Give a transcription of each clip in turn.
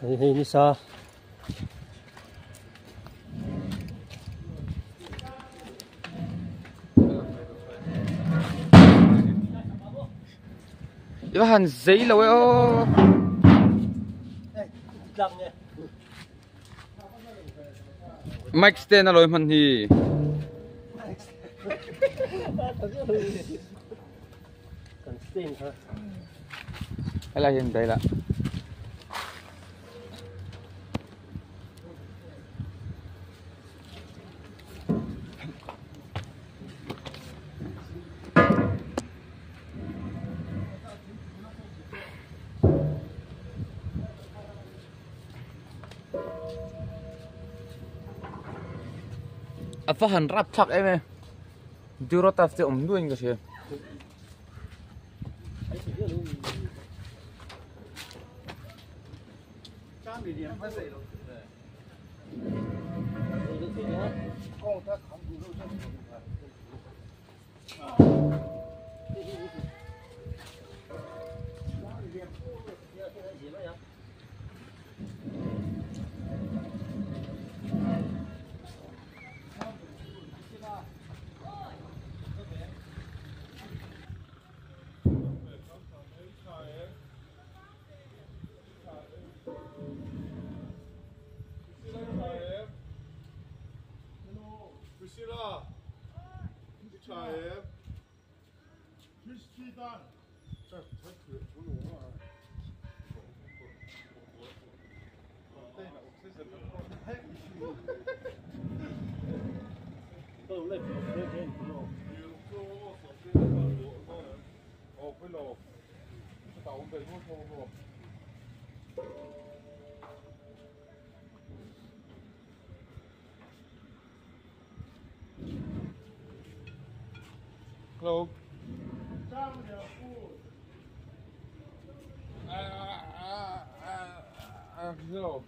Hei hei nisa. I va han zei lo e aw. Mic stand a lawi hman hi. Helai hian dai lah. A va han rap thlak em e Durotaf te awm nuain ka hria. Hello. Hello.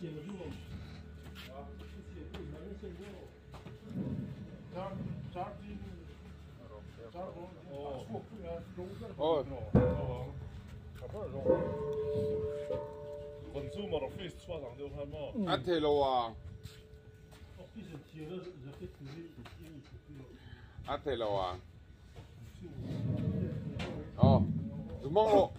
A thei lo ang. A thei lo ang. Aw, zumang rawh.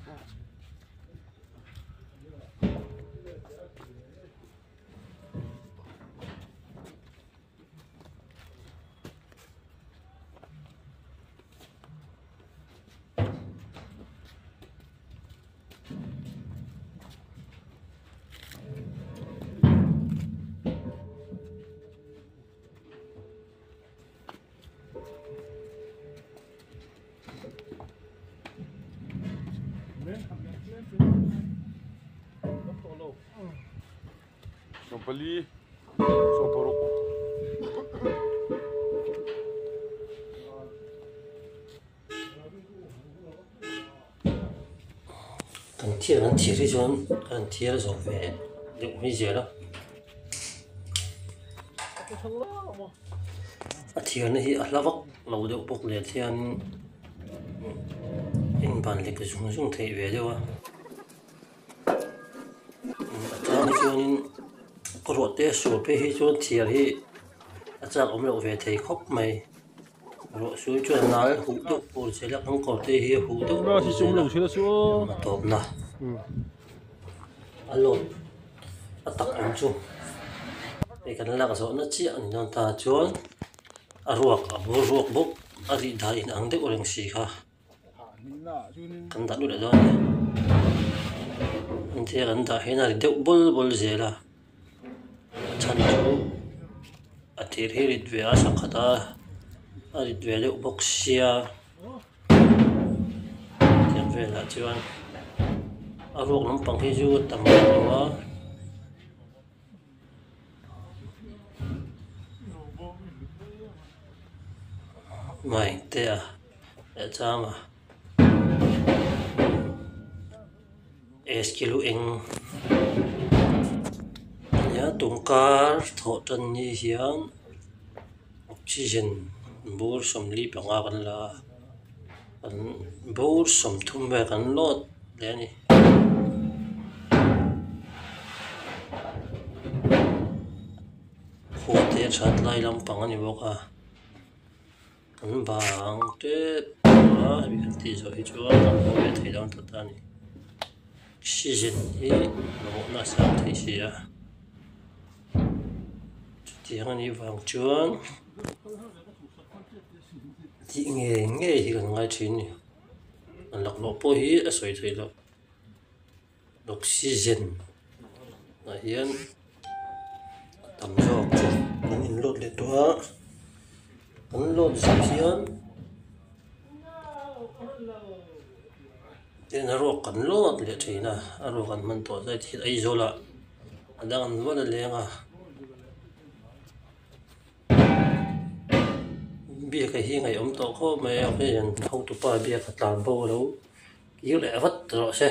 Sawmpali, sawmparuk. Kan thiar an thiar hi chuan kan thiar zawh ve deuh mai zel a a thiarna hi a hla vak lo deuh bawk nen hian inban lek zung zung theih ve deuh a a chang hi chuanin ruah te sur phei hi chuan thiar hi a chak awm loh ve thei khawp mai. Ruah sui chuan nal huh deuh tur che la kan kawr te hi a huh deuh tur che la a tawpna a load a tak awm chu hei kan lak zawhna chiah a ni dawn ta chuan a ruak a bur ruak bawk a rih dah in ang deuh reng si kha kan dah lut leh dawn a ni engtia kan dah hian a ri deuh bawl bawl zel a. A chhan chu a thir hi rit ve a sakhat a a rit ve deuh bawk sia tiang velah chuan a ruak lampang hi chu a tam vak lo a. Mai te a leh chang a. Eskilo eng a nia tawngkar thawh tan ni hian oxygen bur 45 kan la a an bur 30 vel kan load leh a ni. Khua te a that lai lampang a ni bawk a. Kan bang tep tawh a hemi kan tih zawh hi chuan kan haw ve thei dawn ta ta a ni oxygen hi mamawhna a sang thei si a chutiang a nih vang chuan tih ngei ngei hi kan ngai thin a ni an laklawh pawh hi a sawi theih loh. Oxygen ah hian a tam zawk chu an in load leh tawh a an load zawh hian tin a ruak kan load leh thin a a ruak an hman tawh zai thil Aizawl ah a dang an vawn a leng a biak hi ngaihawm tawh khawp mai a oxygen hotupa biak a tlan bo alo. Kir leh vat rawh se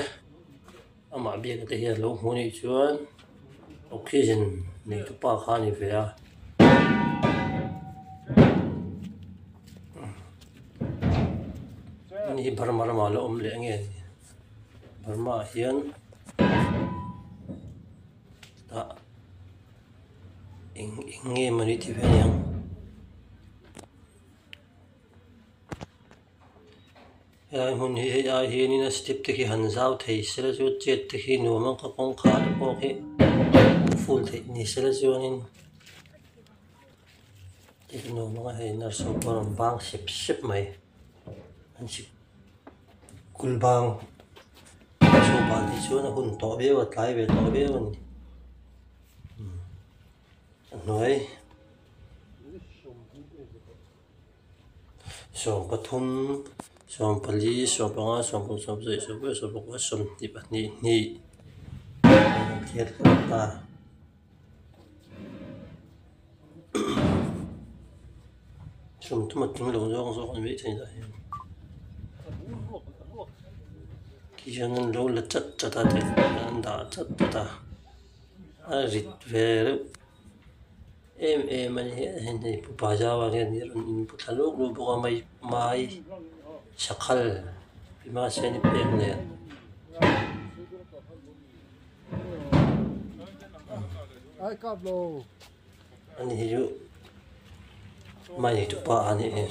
amah biak te hian lo hmu anih chuan oxygen nei tu pa kha a ni ve a ani hi Burma ramah la awm leh nge ni Burma ah hian tah eng eng nge mawni ti ve aniang. Helai hmun hi hei ai hianin a step te khi han zau thei sela chu chet te khi nuam ang ka kawngkhar te pawh khi full theih ni sela chuanin chet nuam ang a hei nurse ho pawh an rawn bang sep sep mai an sip kul bang nurse ho ban hi chuan a hun tawh viau a tlai ve tawh viau a ni a hnuai. 13, 14, 15, 16, 17, 18, 22, hnih thil hlawm ta. 30 a tling lo zawng zawk an beih theih dah hian khi hian an lo la chat chat a an dah chat chat a. A rit ve reuh em em a ni hei pu Pazaua hian hi rawn inpu thla luk luk bawk a mai mai sakhal Bhimaseni pek nen. Ani hi chu mai tupa a ni e.